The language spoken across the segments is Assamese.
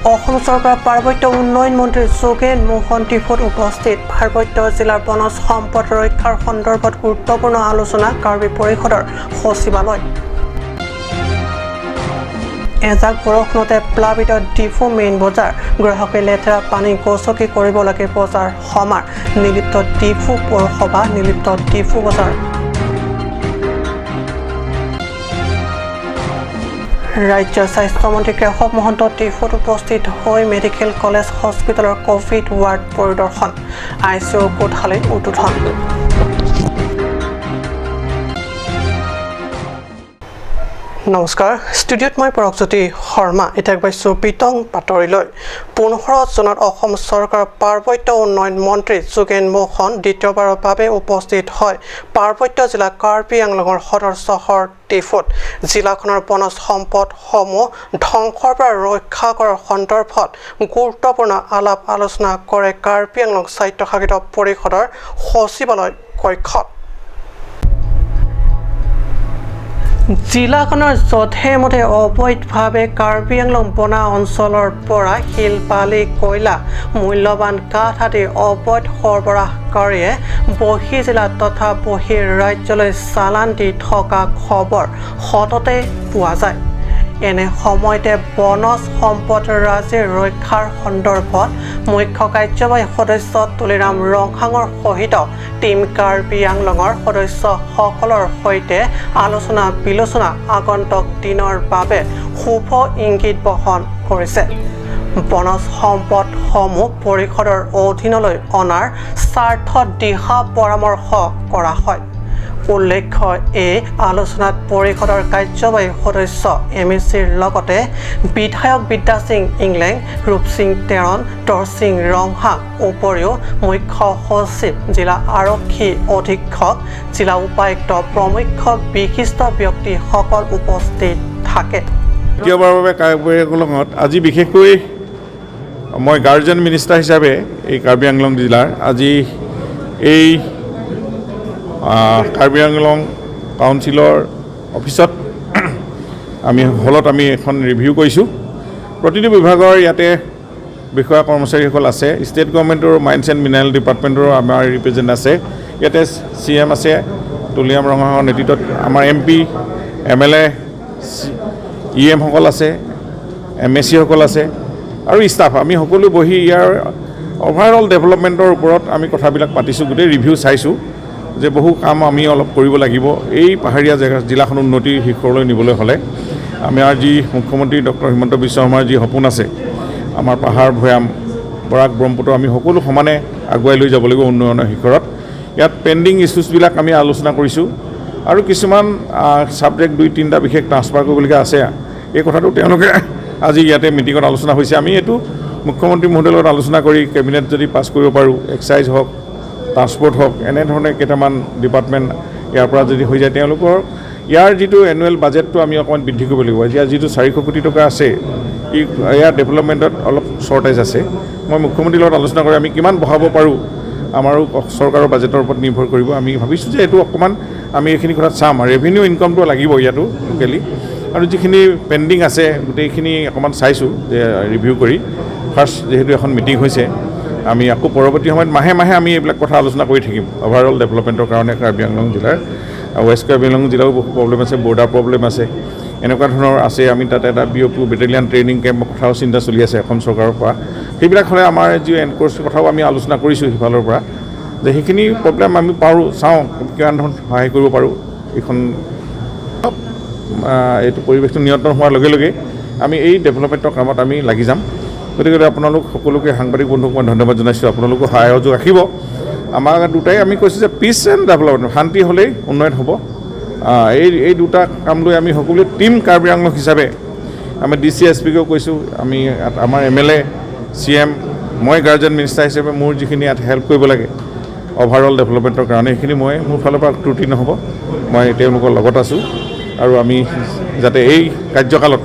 অসম চৰকাৰৰ পাৰ্বত্য উন্নয়ন মন্ত্ৰী যোগেন মোহন ডিফুত উপস্থিত। পাৰ্বত্য জিলাৰ বনজ সম্পদ ৰক্ষাৰ সন্দৰ্ভত গুৰুত্বপূৰ্ণ আলোচনা কাৰ্বি পৰিষদৰ সচিবালয়। এজাক বৰষুণতে প্লাবিত ডিফু মেইন বজাৰ, গ্ৰাহকে লেতেৰা পানী গচকি কৰিব লাগে বজাৰ সমাৰ। নিলিপ্ত ডিফু পৌৰসভা, নিলিপ্ত ডিফু বজাৰ। ৰাজ্যৰ স্বাস্থ্যমন্ত্ৰী কেশৱ মহন্ত ডিফুত উপস্থিত হৈ মেডিকেল কলেজ হস্পিটেলৰ কভিড ৱাৰ্ড পৰিদৰ্শন, আইচিইউ কোঠালি উদ্বোধন। নমস্কাৰ, ষ্টুডিঅ'ত মই পৰকজ্যোতি শৰ্মা। এতিয়া পাইছোঁ বিতং বাতৰিলৈ। 15 জুনত অসম চৰকাৰৰ পাৰ্বত্য উন্নয়ন মন্ত্ৰী যোগেন মোহন দ্বিতীয়বাৰৰ বাবে উপস্থিত হয় পাৰ্বত্য জিলা কাৰ্বি আংলঙৰ সদৰ চহৰ ডিফুত। জিলাখনৰ বনজ সম্পদসমূহ ধ্বংসৰ পৰা ৰক্ষা কৰাৰ সন্দৰ্ভত গুৰুত্বপূৰ্ণ আলাপ আলোচনা কৰে কাৰ্বি আংলং স্বায়ত্তশাসিত পৰিষদৰ সচিবালয় কক্ষত। জিলাখনৰ যধে মধে অবৈধভাৱে কাৰ্বি আংলং বনা অঞ্চলৰ পৰা শিল, বালি, কয়লা, মূল্যৱান কাঠ আদি অবৈধ সৰবৰাহকাৰীয়ে বহিঃ জিলা তথা বহিঃ ৰাজ্যলৈ চালান দি থকা খবৰ সততে পোৱা যায়। এনে সময়তে বনজ সম্পদৰাজিৰ ৰক্ষাৰ সন্দৰ্ভত মুখ্য কাৰ্যবাহী সদস্য তুলিৰাম ৰংহাঙৰ সহিত টীম কাৰ্বি আংলঙৰ সদস্যসকলৰ সৈতে আলোচনা বিলোচনা আগন্তুক দিনৰ বাবে শুভ ইংগিত বহন কৰিছে। বনজ সম্পদসমূহ পৰিষদৰ অধীনলৈ অনাৰ স্বাৰ্থত দিহা পৰামৰ্শ কৰা হয়। উল্লেখ্য, এই আলোচনাত পৰিষদৰ কাৰ্যবাহী সদস্য এম এ চিৰ লগতে বিধায়ক বিদ্যাসিং ইংলেং, ৰূপসিং টেৰণ, দৰসিং ৰংহাং উপৰিও মুখ্য সচিব, জিলা আৰক্ষী অধীক্ষক, জিলা উপায়ুক্ত প্ৰমুখ্য বিশিষ্ট ব্যক্তিসকল উপস্থিত থাকে। দ্বিতীয়বাৰৰ বাবে কাৰ্বি আংলঙত আজি বিশেষকৈ মই গাৰ্জেন মিনিষ্টাৰ হিচাপে এই কাৰ্বি আংলং জিলাৰ আজি এই কাৰ্বি আংলং কাউন্সিলৰ অফিচত আমি হলত আমি এখন ৰিভিউ কৰিছোঁ। প্ৰতিটো বিভাগৰ ইয়াতে বিষয়া কৰ্মচাৰীসকল আছে। ষ্টেট গভৰ্ণমেণ্টৰ মাইন্স এণ্ড মিনাৰেল ডিপাৰ্টমেণ্টৰো আমাৰ ৰিপ্ৰেজেণ্ট আছে ইয়াতে। চি এম আছে তুলিৰাম ৰংহাঙৰ নেতৃত্বত, আমাৰ এম পি, এম এল এ, ই এমসকল আছে, এম এ চিসকল আছে আৰু ষ্টাফ। আমি সকলো বহি ইয়াৰ অভাৰঅল ডেভেলপমেণ্টৰ ওপৰত আমি কথাবিলাক পাতিছোঁ। গোটেই ৰিভিউ চাইছোঁ যে বহু কাম আমি অলপ কৰিব লাগিব এই পাহাৰীয়া জেগা জিলাখন উন্নতিৰ শিখৰলৈ নিবলৈ হ'লে। আমাৰ যি মুখ্যমন্ত্ৰী ডক্টৰ হিমন্ত বিশ্ব শৰ্মাৰ যি সপোন আছে, আমাৰ পাহাৰ ভৈয়াম, বৰাক, ব্ৰহ্মপুত্ৰ আমি সকলো সমানে আগুৱাই লৈ যাব লাগিব উন্নয়নৰ শিখৰত। ইয়াত পেণ্ডিং ইছ্যুজবিলাক আমি আলোচনা কৰিছোঁ আৰু কিছুমান ছাবজেক্ট দুই তিনিটা বিশেষ ট্ৰান্সফাৰ কৰিবলগীয়া আছে। এই কথাটো তেওঁলোকে আজি ইয়াতে মিটিঙত আলোচনা হৈছে। আমি এইটো মুখ্যমন্ত্ৰী মহোদয়ৰ লগত আলোচনা কৰি কেবিনেট যদি পাছ কৰিব পাৰোঁ, এক্সাইজ হওক, ট্ৰান্সপৰ্ট হওক, এনেধৰণে কেইটামান ডিপাৰ্টমেণ্ট ইয়াৰ পৰা যদি হৈ যায়, তেওঁলোকৰ ইয়াৰ যিটো এনুৱেল বাজেটটো আমি অকণমান বৃদ্ধি কৰিব লাগিব। এতিয়া যিটো 400 কোটি টকা আছে, ই ইয়াৰ ডেভেলপমেণ্টত অলপ শ্বৰ্টেজ আছে। মই মুখ্যমন্ত্ৰীৰ লগত আলোচনা কৰি আমি কিমান বঢ়াব পাৰোঁ, আমাৰো চৰকাৰৰ বাজেটৰ ওপৰত নিৰ্ভৰ কৰিব। আমি ভাবিছোঁ যে এইটো অকণমান আমি এইখিনি কথাত চাম। ৰেভিনিউ ইনকামটো লাগিব ইয়াতো লোকেলি আৰু যিখিনি পেণ্ডিং আছে গোটেইখিনি অকণমান চাইছোঁ যে ৰিভিউ কৰি ফাৰ্ষ্ট যিহেতু এখন মিটিং হৈছে, আমি আকৌ পৰৱৰ্তী সময়ত মাহে মাহে আমি এইবিলাক কথা আলোচনা কৰি থাকিম অভাৰঅল ডেভেলপমেণ্টৰ কাৰণে কাৰ্বি আংলং জিলাৰ। আৰু ৱেষ্ট কাৰ্বি আংলং জিলাও বহু প্ৰব্লেম আছে, বৰ্ডাৰ প্ৰব্লেম আছে, এনেকুৱা ধৰণৰ আছে। আমি তাত এটা বি অ' পি বেটেলিয়ান ট্ৰেইনিং কেম্পৰ কথাও চিন্তা চলি আছে অসম চৰকাৰৰ পৰা। সেইবিলাক হ'লে আমাৰ যি এনক্ৰ'চৰ কথাও আমি আলোচনা কৰিছোঁ সিফালৰ পৰা যে সেইখিনি প্ৰব্লেম আমি পাৰোঁ, চাওঁ কিমান ধৰণৰ সহায় কৰিব পাৰোঁ। এইখন এইটো পৰিৱেশটো নিয়ন্ত্ৰণ হোৱাৰ লগে লগে আমি এই ডেভেলপমেণ্টৰ কামত আমি লাগি যাম। গতিকে আপোনালোক সকলোকে, সাংবাদিক বন্ধুক মই ধন্যবাদ জনাইছোঁ। আপোনালোকো সহায় সহযোগ ৰাখিব। আমাক দুটাই আমি কৈছোঁ যে পিচ এণ্ড ডেভেলপমেণ্ট, শান্তি হ'লেই উন্নয়ন হ'ব। এই দুটা কাম লৈ আমি সকলোৱে টীম কাৰ্বি আংলং হিচাপে আমি ডি চি এছ পিকেও কৈছোঁ, আমি আমাৰ এম এল এ, চি এম, মই গাৰ্জেন মিনিষ্টাৰ হিচাপে মোৰ যিখিনি ইয়াত হেল্প কৰিব লাগে অভাৰঅল ডেভেলপমেণ্টৰ কাৰণে, সেইখিনি মই মোৰ ফালৰ পৰা ত্ৰুটি নহ'ব। মই তেওঁলোকৰ লগত আছোঁ আৰু আমি যাতে এই কাৰ্যকালত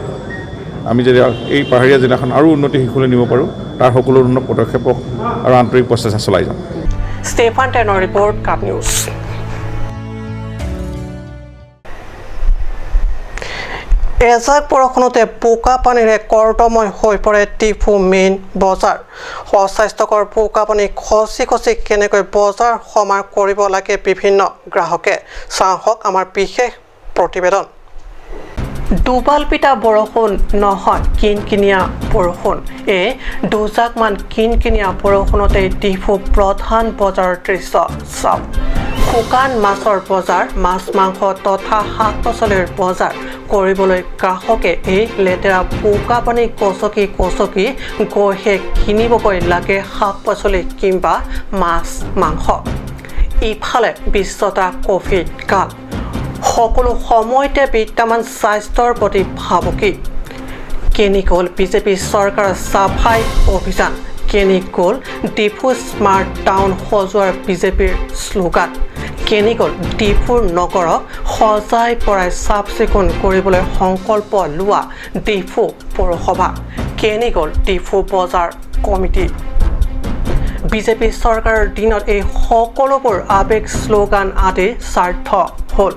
আমি যদি এই পাহাৰীয়া জিলাখন আৰু উন্নতি শিখৰলৈ নিব পাৰোঁ, তাৰ সকলো ধৰণৰ পদক্ষেপক আৰু আন্তৰিক প্ৰচেষ্টা চলাই যাম। ষ্টেফান টেনৰ ৰিপৰ্ট, কাপ নিউজ। এজাক বৰষুণতে বোকা পানীৰে কৰ্দময় হৈ পৰে ডিফু মেইন বজাৰ। অস্বাস্থ্যকৰ বোকা পানী খচি খচি কেনেকৈ বজাৰ সমাৰ কৰিব লাগে বিভিন্ন গ্ৰাহকে, চাওঁ আমাৰ বিশেষ প্ৰতিবেদন। দুবালপিটা বৰষুণ নহয়, কিনকিনীয়া বৰষুণ। এই দুজাকমান কিনকিনীয়া বৰষুণতে ডিফু প্ৰধান বজাৰৰ দৃশ্য চাওক। শুকান মাছৰ বজাৰ, মাছ মাংস তথা শাক পাচলিৰ বজাৰ কৰিবলৈ গ্ৰাহকে এই লেতেৰা বোকা পানী গচকি গচকি গৈহে কিনিবগৈ লাগে শাক পাচলি কিম্বা মাছ মাংস। ইফালে বিশ্বতা ক'ভিড কাল, সকলো সময়তে বিদ্যমান স্বাস্থ্যৰ প্ৰতি ভাবুকি। কেনি গ'ল বিজেপি চৰকাৰৰ চাফাই অভিযান? কেনি গ'ল ডিফু স্মাৰ্ট টাউন সজোৱাৰ বিজেপিৰ শ্লোগান? কেনি গ'ল ডিফুৰ নগৰক সজাই পৰাই চাফ চিকুণ কৰিবলৈ সংকল্প লোৱা ডিফু পৌৰসভা? কেনি গ'ল ডিফু বজাৰ কমিটি? বিজেপি চৰকাৰৰ দিনত এই সকলোবোৰ আৱেগ, শ্লোগান আদি স্বাৰ্থ হ'ল।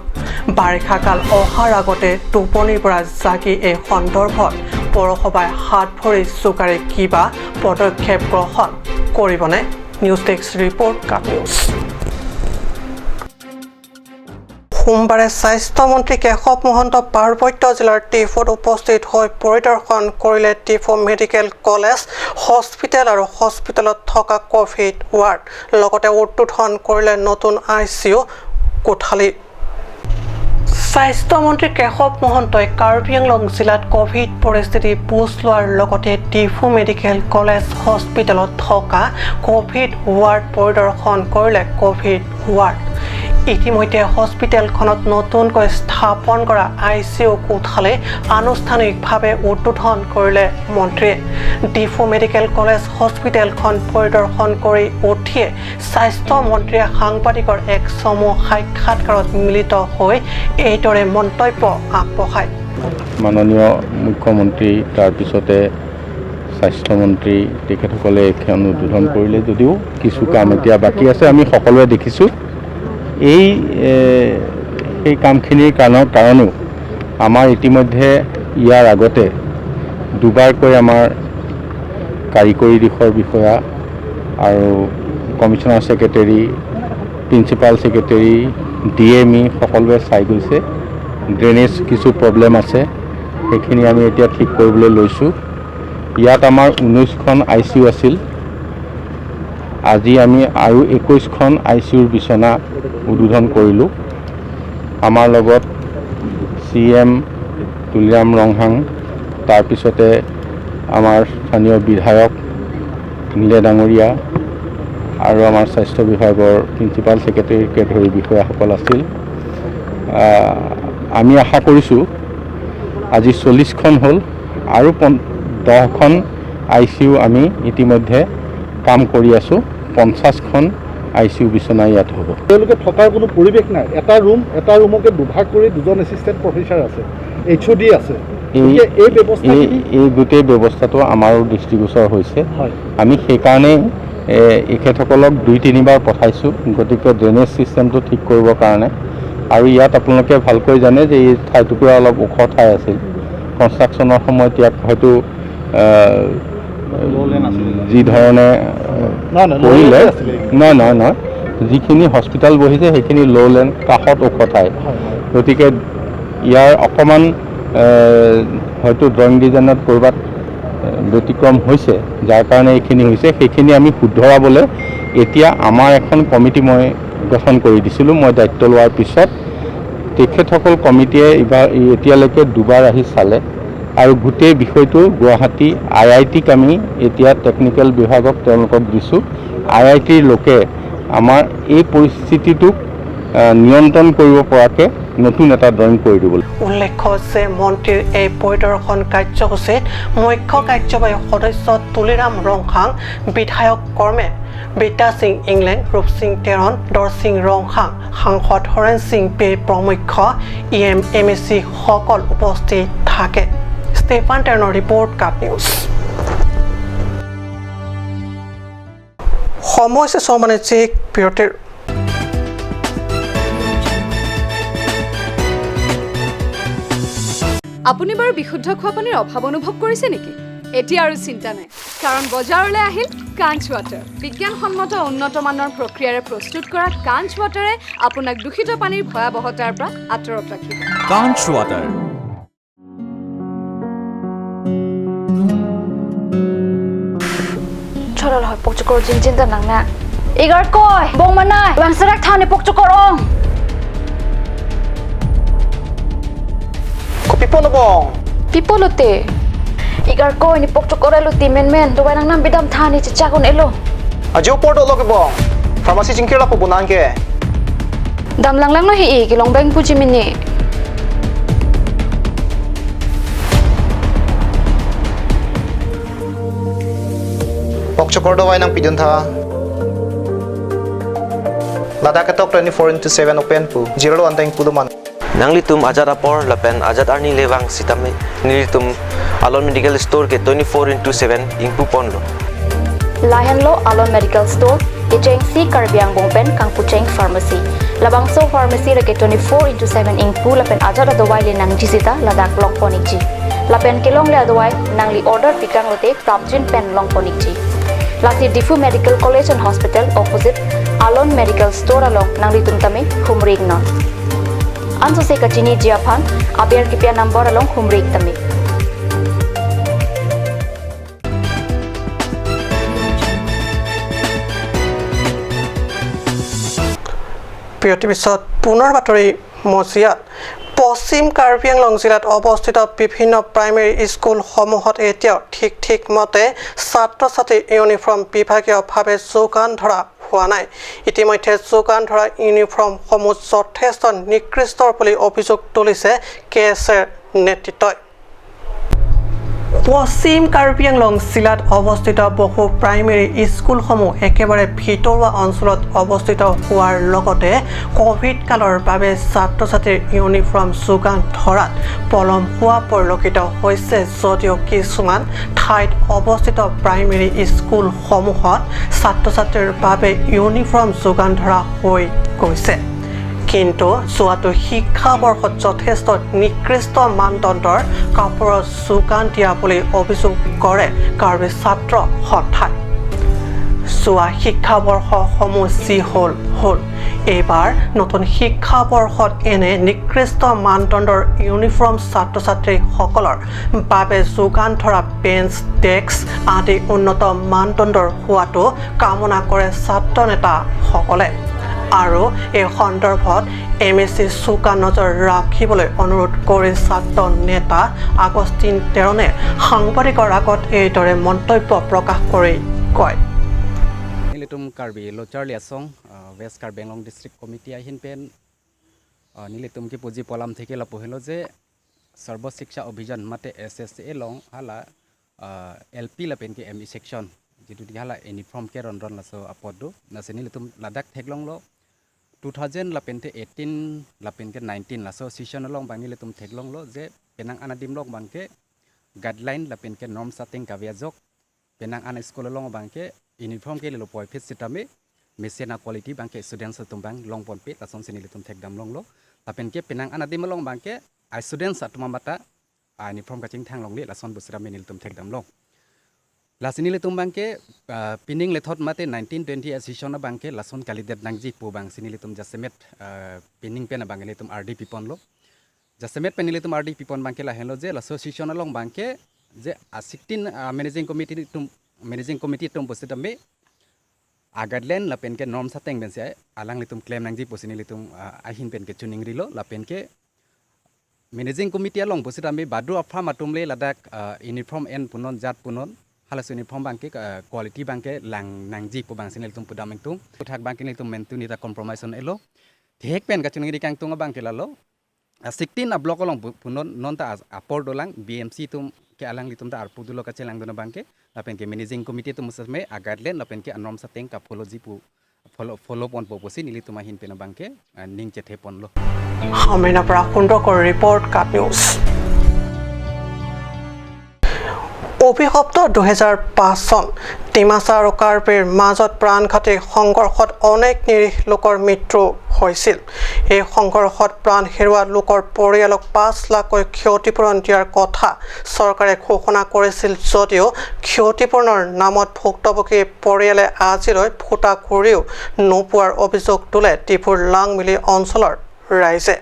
বাৰিষাকাল অহাৰ আগতে টোপনিৰ পৰা জাগি এই সন্দৰ্ভত পৌৰসভাই হাত ভৰি জোকাৰি কিবা পদক্ষেপ গ্ৰহণ কৰিবনে? নিউজ ডেস্ক ৰিপৰ্ট, কাট নিউজ। সোমবাৰে স্বাস্থ্যমন্ত্ৰী কেশৱ মহন্ত পাৰ্বত্য জিলাৰ ডিফুত উপস্থিত হৈ পৰিদৰ্শন কৰিলে ডিফু মেডিকেল কলেজ হস্পিটেল আৰু হস্পিটেলত থকা ক'ভিড ৱাৰ্ড, লগতে উদ্বোধন কৰিলে নতুন ICU কোঠালি। স্বাস্থ্যমন্ত্ৰী কেশৱ মহন্তই কাৰ্বি আংলং জিলাত ক'ভিড পৰিস্থিতি বুজ লোৱাৰ লগতে ডিফু মেডিকেল কলেজ হস্পিটেলত থকা ক'ভিড ৱাৰ্ড পৰিদৰ্শন কৰিলে। ক'ভিড ৱাৰ্ড ইতিমধ্যে হস্পিটেলখনত নতুনকৈ স্থাপন কৰা ICU কোঠালি আনুষ্ঠানিকভাৱে উদ্বোধন কৰিলে মন্ত্ৰীয়ে। ডিফু মেডিকেল কলেজ হস্পিটেলখন পৰিদৰ্শন কৰি উঠিয়ে স্বাস্থ্যমন্ত্ৰীয়ে সাংবাদিকৰ এক চমু সাক্ষাৎকাৰত মিলিত হৈ এইদৰে মন্তব্য আগবঢ়ায়। মাননীয় মুখ্যমন্ত্ৰী, তাৰপিছতে স্বাস্থ্যমন্ত্ৰী, তেখেতসকলে এইখন উদ্বোধন কৰিলে যদিও কিছু কাম এতিয়া বাকী আছে। আমি সকলোৱে দেখিছোঁ এই সেই কামখিনিৰ কাৰণেও আমাৰ ইতিমধ্যে ইয়াৰ আগতে দুবাৰকৈ আমাৰ কাৰিকৰী দিশৰ বিষয়া আৰু commissioner secretary, principal secretary, DME সকলোৱে চাই গৈছে। ড্ৰেইনেজ কিছু প্ৰব্লেম আছে, সেইখিনি আমি এতিয়া ঠিক কৰিবলৈ লৈছোঁ। ইয়াত আমাৰ 19খন ICU আছিল, আজি আমি আৰু 21খন ICUৰ বিচনা উদ্বোধন কৰিলোঁ। আমাৰ লগত CM Tuliram Ronghang, তাৰপিছতে আমাৰ স্থানীয় বিধায়ক নীলে ডাঙৰীয়া আৰু আমাৰ স্বাস্থ্য বিভাগৰ প্ৰিন্সিপাল ছেক্ৰেটেৰীকে ধৰি বিষয়াসকল আছিল। আমি আশা কৰিছোঁ আজি 40খন হ'ল আৰু 10খন ICU আমি ইতিমধ্যে কাম কৰি আছোঁ। 50খন ICU বিচনা ইয়াত হ'ব। তেওঁলোকে থকাৰ কোনো পৰিৱেশ নাই। এটা ৰুমকে দুভাগ কৰি দুজন এছিষ্টেণ্ট প্ৰফেচাৰ আছে, HOD আছে। এই ব্যৱস্থা, এই গোটেই ব্যৱস্থাটো আমাৰো দৃষ্টিগোচৰ হৈছে। আমি সেইকাৰণেই এখেতসকলক 2-3বাৰ পঠাইছোঁ, গতিকে ড্ৰেইনেজ ছিষ্টেমটো ঠিক কৰিবৰ কাৰণে। আৰু ইয়াত আপোনালোকে ভালকৈ জানে যে এই ঠাইটুকুৰা অলপ ওখ ঠাই আছিল, কনষ্ট্ৰাকশ্যনৰ সময়ত ইয়াত হয়তো যি ধৰণে কৰিলে, নহয় নহয় নহয় যিখিনি হস্পিটেল বহিছে সেইখিনি ল' লেণ্ড, কাষত ওখ ঠাই, গতিকে ইয়াৰ অকণমান হয়তো ড্ৰয়িং ডিজাইনত ক'ৰবাত ব্যতিক্ৰম হৈছে, যাৰ কাৰণে এইখিনি হৈছে। সেইখিনি আমি শুধৰাবলৈ এতিয়া আমাৰ এখন কমিটি মই গঠন কৰি দিছিলোঁ। মই দায়িত্ব লোৱাৰ পিছত তেখেতসকল কমিটিয়ে এইবাৰ এতিয়ালৈকে দুবাৰ আহি চালে আৰু গোটেই বিষয়টো গুৱাহাটী IITক আমি এতিয়া টেকনিকেল বিভাগক তেওঁলোকক দিছোঁ। IITৰ লোকে আমাৰ এই পৰিস্থিতিটোক নিয়ন্ত্ৰণ কৰিব পৰাকৈ নতুন এটা ড্ৰয়িং কৰি দিব। উল্লেখ্য যে মন্ত্ৰীৰ এই পৰিদৰ্শন কাৰ্যসূচীত মুখ্য কাৰ্যবাহী সদস্য তুলিৰাম ৰংহাং, বিধায়ক কৰ্মে বিদ্যা সিং ইংলেণ্ড, ৰূপসিং টেৰণ, দৰসিং ৰংহাং, সাংসদ হৰেণ সিং পে প্ৰমুখ্য EM MAC সকল উপস্থিত থাকে। ষ্টেফান টেৰণৰ ৰিপৰ্ট, কাট নিউজ। সময় হৈছে বাণিজ্যিক বিৰতিৰ। আপুনি বাৰু বিশুদ্ধ খোৱা পানীৰ অভাৱ অনুভৱ কৰিছে নেকি? এতিয়া আৰু চিন্তা নাই, কাৰণ বজাৰলৈ আহিল কাঞ্চ ৱাটাৰ। বিজ্ঞানসন্মত উন্নত মানৰ প্ৰক্ৰিয়াৰে প্ৰস্তুত কৰা কাঞ্চ ৱাটাৰে আপোনাক দূষিত পানীৰ ভয়াৱহতাৰ পৰা আঁতৰত ৰাখিব। Kanch water. Chorol hoi pok chokor jin jin da nang na. Igar koi bong manai bang sarak thane pok chokor ong. Ko pipo no bong. Pipo lote. Igar koi ni pok chokor elo ti men men do nang nam bidam thane chicha kon elo. Ajo porto lo ke bong. Pharmacy jingkir la po bunan ke. Dam lang lang no hi ki long bang puji mini. Pokchokor dawai nang pidun tha. Ladakh tok 24/7 open pu zero anteng puduman. Nanglitum Azad apor lapen Azad arni lewang sitame nilitum Alon Medical Store ke 24/7 ingpu ponlo. Lahenlo Alon Medical Store ke cheng si Karbiang bongpen kangpucheng Pharmacy. Labangso Pharmacy rake 24/7 ingpu lapen Azad dawai le nang jisita Ladakh long ponik ji. Lapen kelong le adawai nangli order pikang lote prapjin pen long ponik ji. Lasi Difu Medical College and Hospital opposite Alon Medical Store along Nangli Tumtame Humrig non. Anso se kachini jiaphan aber kipya number along Humrig tame. বিৰতিৰ পিছত পুনৰ বাতৰি মজিয়াত। পশ্চিম কাৰ্বি আংলং জিলাত অৱস্থিত বিভিন্ন প্ৰাইমেৰী স্কুলসমূহত এতিয়াও ঠিক ঠিক মতে ছাত্ৰ ছাত্ৰীৰ ইউনিফৰ্ম বিভাগীয়ভাৱে যোগান ধৰা হোৱা নাই। ইতিমধ্যে যোগান ধৰা ইউনিফৰ্মসমূহ যথেষ্ট নিকৃষ্ট বুলি অভিযোগ তুলিছে কে এছ এৰ নেতৃত্বই। পশ্চিম কাৰ্বি আংলং জিলাত অৱস্থিত বহু প্ৰাইমেৰী স্কুলসমূহ একেবাৰে ভিতৰুৱা অঞ্চলত অৱস্থিত হোৱাৰ লগতে ক'ভিড কালৰ বাবে ছাত্ৰ ছাত্ৰীৰ ইউনিফৰ্ম যোগান ধৰাত পলম হোৱা পৰিলক্ষিত হৈছে যদিও কিছুমান ঠাইত অৱস্থিত প্ৰাইমেৰী স্কুলসমূহত ছাত্ৰ ছাত্ৰীৰ বাবে ইউনিফৰ্ম যোগান ধৰা হৈ গৈছে। কিন্তু যোৱাটো শিক্ষাবৰ্ষত যথেষ্ট নিকৃষ্ট মানদণ্ডৰ কাপোৰৰ যোগান দিয়া বুলি অভিযোগ কৰে কাৰ্বি ছাত্ৰ সন্থাই। যোৱা শিক্ষাবৰ্ষসমূহ যি হ'ল হ'ল, এইবাৰ নতুন শিক্ষাবৰ্ষত এনে নিকৃষ্ট মানদণ্ডৰ ইউনিফৰ্ম ছাত্ৰ ছাত্ৰীসকলৰ বাবে যোগান ধৰা বেঞ্চ, ডেস্ক আদি উন্নত মানদণ্ডৰ হোৱাটো কামনা কৰে ছাত্ৰ নেতাসকলে। আৰু এই সন্দৰ্ভত এম এছ চি চোকা নজৰ ৰাখিবলৈ অনুৰোধ কৰি ছাত্ৰ নেতা আগষ্টিন টেৰণে সাংবাদিকৰ আগত এইদৰে মন্তব্য প্ৰকাশ কৰি কয়। Nilitum Karbi Lochar Liasong West Karbi Anglong District Committee ahin pen nilitum ki puji polam theke la pohelo je Sarva Shiksha Abhijan mate SSA long hala LP la pen ke ME section jitu di hala uniform ke ron ron la so apodu na se nilitum Ladakh theklong lo 2000 la pen te 18 la pen ke 19 la so session long bang nilitum theklong lo je penang anadim long bang ke guideline la pen ke norm setting kavya jok penang ana school long bang ke uniform ke lelo poi fit sitame mesena quality bang ke students tumbang long pon pit lason sini litum thek dam long lo lapen ke penang ana dim long bang ke I students atuma mata uniform ka ching thang long le lason busra me nilitum thek dam long lasini litum bang ke pinning lethot mate 1920 session bang ke lason kalidet nangji po bang sini litum jasemet pinning pen bang litum RD pipon lo jasemet pen litum RD pipon bang ke la hello je laso session long bang ke je 16 managing committee tum managing committee tum positame agadlen lapen ke norm sateng ben se alang litum claim nangji posini litum ahin pen ke chuning rilo lapen ke managing committee along positame badu afra matumle Ladak uniform en punon jat punon halas uniform bangke quality bangke lang nangji po bang sinel tum pudameng tum thak bangke litum mentu nita compromise on elo thek pen ka chuning ri kang tunga bangke lalo 16 a block along punon non ta apor dolang BMC tum ke alang litum ta arpu dulo ka chelang dono bangke lapen ke managing committee tum musme agadlen lapen ke anom sateng ka follow jipu follow follow pon poposi nili tuma hin pena bangke ning chethe pon lo হামিনা পৰা সুন্দৰকৰ ৰিপৰ্ট, কাট নিউজ। অভিশপ্ত 2005 চন ডিমাচা আৰু কাৰ্বিৰ মাজত প্ৰাণঘাতী সংঘৰ্ষত অনেক নিৰীহ লোকৰ মৃত্যু হৈছিল। এই সংঘৰ্ষত প্ৰাণ হেৰুওৱা লোকৰ পৰিয়ালক 5 লাখকৈ ক্ষতিপূৰণ দিয়াৰ কথা চৰকাৰে ঘোষণা কৰিছিল যদিও ক্ষতিপূৰণৰ নামত ভুক্তভোগী পৰিয়ালে আজিলৈ ফুটা কৰিও নোপোৱাৰ অভিযোগ তোলে ডিফুৰ লাংমিলি অঞ্চলৰ ৰাইজে।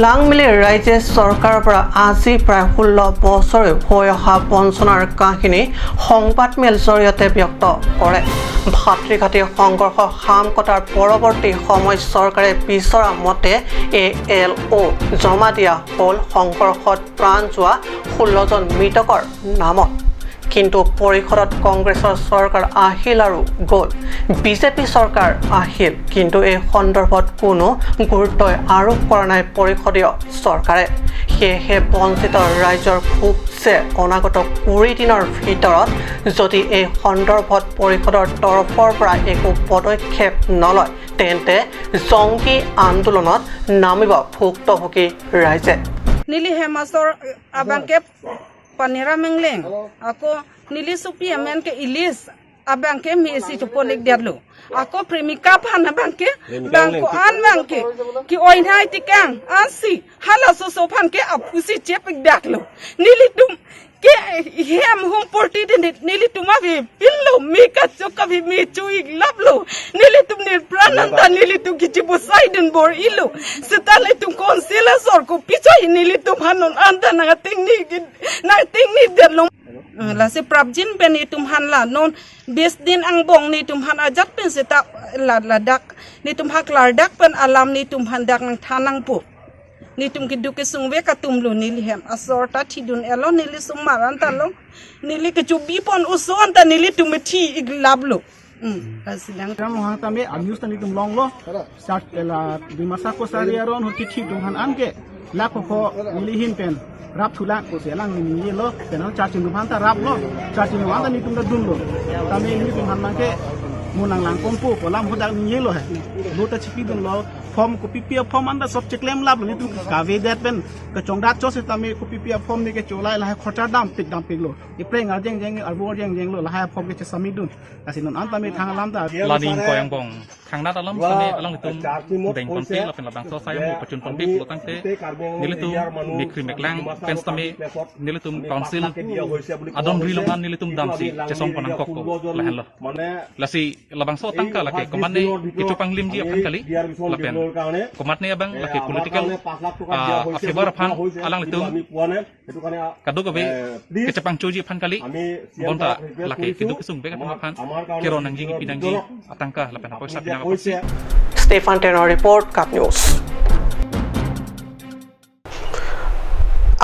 লাংমিলি ৰাইজে চৰকাৰৰ পৰা আজি প্ৰায় 16 বছৰে হৈ অহা বঞ্চনাৰ কাহিনী সংবাদমেল জৰিয়তে ব্যক্ত কৰে। ভাতৃঘাতী সংঘৰ্ষ শাম কটাৰ পৰৱৰ্তী সময় চৰকাৰে বিচৰা মতে ALO জমা দিয়া হ'ল সংঘৰ্ষত প্ৰাণ যোৱা 16জন মৃতকৰ নামত। কিন্তু পৰিষদত কংগ্ৰেছৰ চৰকাৰ আহিল আৰু গ'ল, বিজেপি চৰকাৰ আহিল, কিন্তু এই সন্দৰ্ভত কোনো গুৰুত্বই আৰোপ কৰা নাই পৰিষদীয় চৰকাৰে। সেয়েহে বঞ্চিত ৰাইজৰ ক্ষোভ যে অনাগত 20 দিনৰ ভিতৰত যদি এই সন্দৰ্ভত পৰিষদৰ তৰফৰ পৰা একো পদক্ষেপ নলয় তেন্তে জংগী আন্দোলনত নামিব ভুক্তভোগী ৰাইজে। Panira mengleng ako nili supi amen ke ilis abang ke mi si polik diatlo ako premika phan abang ke bang ko an bang ke ki oin hai tikang ansi hala so so phan ke apusi chep daklo nili tum ke hem hum porti de nili tuma vi pillo mi ka choka vi mi chui lablo nili tum nil prananda nili tum ki chibu saiden bor ilu setale tum konsela sor ko picho nili tum hanon anda na ting ni na ting ni de la se prabjin ben ni tum han la non 20 din ang bong ni tum han ajat pen seta la la dak ni tum hak lar dak pen alam ni tum han dak nang thanang pu ni tum ki duke sungwe ka tumlu nili hem asorta thidun elo nili sumaran talo nili ke chubi pon uson ta nili tum thi iglablo asilang ram ha ta me amuse ni tum long lo sat la dimasa ko sari aron hoti thi tum han an ke la ko ko nili hin pen rap thula ko selang ni lo pen cha chin tum han ta rap lo cha chin wan ta ni tum da dun lo ta me ni tum han ma ke munang lang kompu ko lam ho da ni lo he lo ta chipi dun lo form ko PPF form anda sob cheklem lab ni tu kave dat pen ka chongdat cho se tami ko PPF form ni ke cholai la khocha dam pik lo e preng ar jeng jeng ar bo jeng jeng lo la ha form ke sami dun asinon an tami thang lam ta la ning ko yang bong thang nat alam sami alang itu deng pon pe la pen la bang so sai mo pachun pon pe lo tang te nilitum mikri meklang pen tami nilitum council adon rilongan nilitum damsi chesong panang kok la hen lo lasi la bang so tangka la ke komande kichopang limji aphan kali la pen komatne abang laki political afebar phan alang litum kadu gabe kechapang choji phan kali bonta laki kidu kisung be ka phan kero nangji pinangji atangka lapen poisa pinang Stefan Tenor report cup news.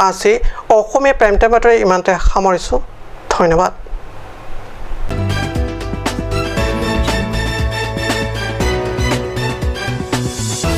আজি অসমীয়া প্ৰাইম টাইম বাতৰি ইমানতে সামৰিছো। ধন্যবাদ।